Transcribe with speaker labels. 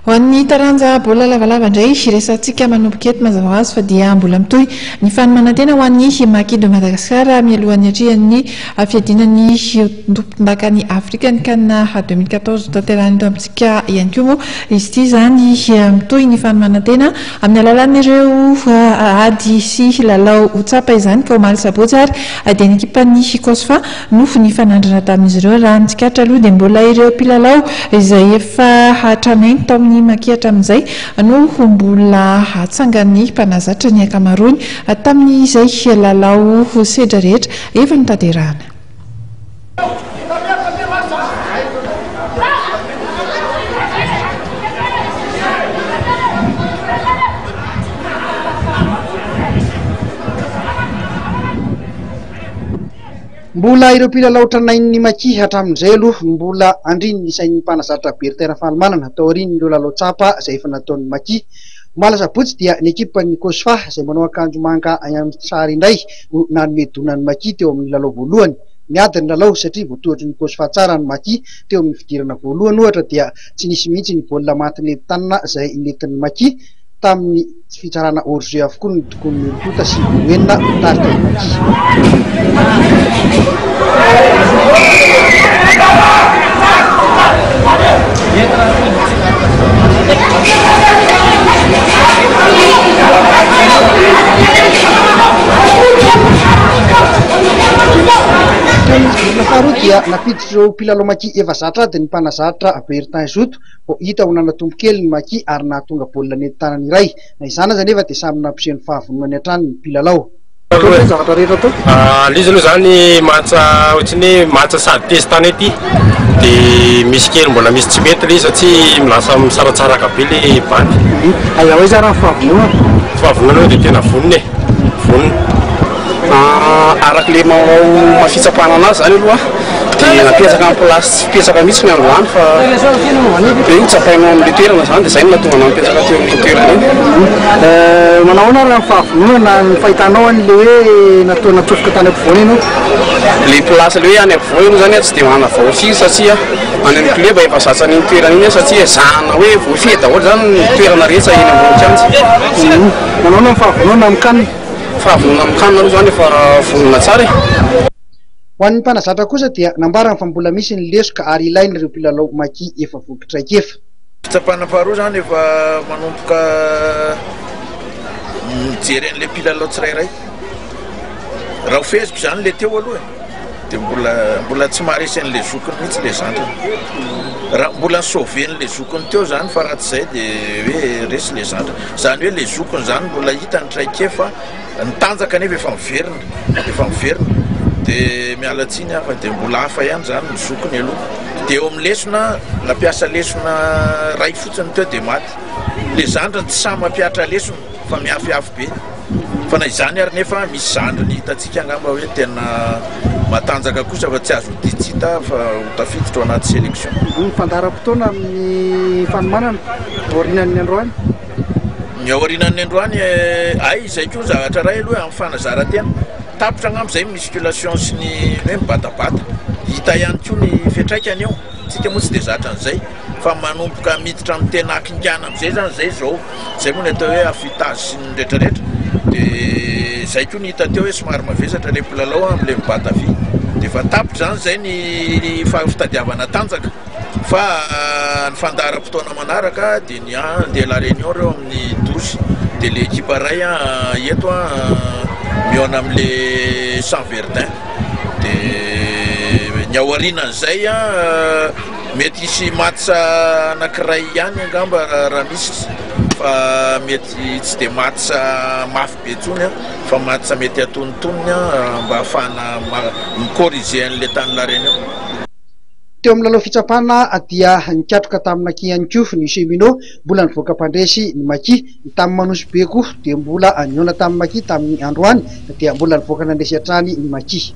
Speaker 1: Ho an'ny taranja baolina lavalava indray, resahantsika manomboka eto mazava ho azy fa dia mbola mitohy ny fanomanan-tena ho an'ny Maki de Madagascar mialohan'ny hatrehan'ny fiadiana ny tompondakan'i Afrika ny Can 2014 hotanterahina eto amintsika ihany koa moa izy ity izany. Mitohy ny fanomanan-tena amin'ny alalan'ireo ady sy lalao ho tsapa izany ka omaly sabotsy ary dia ny ekipan'ny Cosfa no nifanandrina tamin'izy ireo. Raha ny tsikaritra aloha dia mbola ireo mpilalao izay efa tranainy tao amin'ny Maki hatramin'izay no mbola hatsangan'ny mpanazatra ny ankamaroany tamin'izay lalao sedra rehetra efa notanterahana.
Speaker 2: Mbola ireo mpilalao tranainin'ny Maki hatramin'izay aloha no mbola andrin'ny sain'ny mpanazatra Bertin Rafalimanana taorian'ireo lalao tsapa izay efa nataon'ny Maki. Omaly asabotsy dia ny ekipan'ny Cosfa izay manao akanjo manga any amin'ny sary indray no nanome dona ny Maki teo amin'ny lalao voalohany. Niady ny lalao satria voatohatry ny Cosfa tsara ny Maki teo amin'ny fidirana voalohany ohatra dia tsy nisy mihitsy ny baolina maty nentin-tanana izay nentin'ny Maki tamin'ny fitsarana hors jeu avokoa ny tokoin'ny roa tonta sy roa enina mitarika ny Maki. Teo amin'ny fidirana faharoa dia nampiditra ireo mpilalao Maki efa zatra ady ny mpanazatra Bertin Zoto Vao hita ho nanatombo kely ny Maki ary nahatonga baolina nentin-tanana iray. Na izany aza anefa dia samy nampiseho ny fahavononany hatrany ny mpilalao.
Speaker 3: Ankoatra ny zavatra rehetra atao. Ilay izy aloha izany match ohatran'ny hoe match sady test anay ity dia misy kely mbola misy tsy mety ilay izy satria lasa misaratsaraka be ilay bandy.
Speaker 2: Aiza ho aiza ary ny fahavononana?
Speaker 3: Fahavononana aloha dia tena vonona e, vonona.
Speaker 4: Araka ilay maha fitsapana anazy izany aloha dia napetraka amin'ny place tsy fipetraka mihitsy ny androany fa hoe hotsapainao amin'ilay toerana izany dia izay no nahatonga anah nipetraka teo amin'iny toerana iny.
Speaker 2: Manao ahoana ary ny fahavononana ny fahitanao an'ilay hoe natao natsofoka tany ampovoany ianao?
Speaker 4: Ilay place ilay hoe any ampovoany aloha izany aho tsy dia manavao firy satria any amin'ny club efa zatra an'iny toerana iny aho satria ezahana hoe voafehy daholo izany ny toerana rehetra eny ambony kianja.
Speaker 2: Manao ahoana ny fahavononana amin'ny can?
Speaker 4: Fahavonona amin'ny can aloha izany efa vonona tsara e.
Speaker 2: Ho an'ny mpanazatra kosa dia nambarany fa mbola misy ny lesoka ary ilain'ireo mpilalao Maki efa voky traikefa.
Speaker 5: Fitsapana faharoa izany efa manomboka mijery an'ilay mpilalao tsirairay. Raha ho feheziko izany ilay teo aloha e, dia mbola mbola tsy maharesy an'ilay zokiny mihitsy ilay zandriny. Raha mbola ni-sauver-n'ilay zokiny teo izany fa raha tsy izay dia hoe resy ilay zandriny. Izany hoe ilay zokiny izany mbola hita ny traikefa, ny tanjaka anefa efa miverina, efa miverina. Dia miala tsiny aho fa dia mbola hafa ihany izany ny zokiny aloha. Dia eo amin'ny lesona, nampiasa lesona iray fotsiny teo dia maty. Ilay zandriny tsy sahy mampihatra lesona fa miafiafy be. Fa na izany ary nefa misy zandriny hitantsika angamba hoe tena matanjaka kosa fa tsy azo odian-tsy hita fa ho tafiditra ao anaty sélection.
Speaker 2: Ny fandaharam-potoana amin'ny fanomanana aorianan'ny androany.
Speaker 5: Ny aorianan'ny androany, hay izay koa zavatra iray aloha amin'ny fanazaran-tena. Tapitra angamba izay ny musculation sy ny hoe mibatabata. Hita ihany koa ny fiantraikany eo. Tsika moa tsy dia zatra an'izay fa manomboka miditra amin'ny tena hakingana amin'izay izany izay izao. Izay moa ny atao hoe affûtage sy ny retraretra. Dia izay koa ny hita teo hoe somary mavesatra ilay mpilalao amin'ilay mibata vy. Dia efa tapitra izany izay ny fitadiavana tanjaka. Fa ny fandaharam-potoana manaraka dia ny handeha La Réunion ireo amin'ny 12 dia ilay ekipa iray eto mihaona amin'ilay Saint Verdun. Dia ny aorianan'izay mety hisy match anankiray ihany angamba raha misy fa mety tsy dia match mafy be intsony fa match mety antonontonony mba hahafahana mi-corriger an'ilay tany La Réunion.
Speaker 2: Teo amin'ny lalao fitsapana dia nikatroka tamin'ny Maki ihany koa ny Cheminot, mbola nivoaka mpandresy ny Maki. Ny tamin'ny Manosy-be koa dia mbola nihaona tamin'ny Maki tamin'ny androany dia mbola nivoaka nandresy hatrany ny Maki.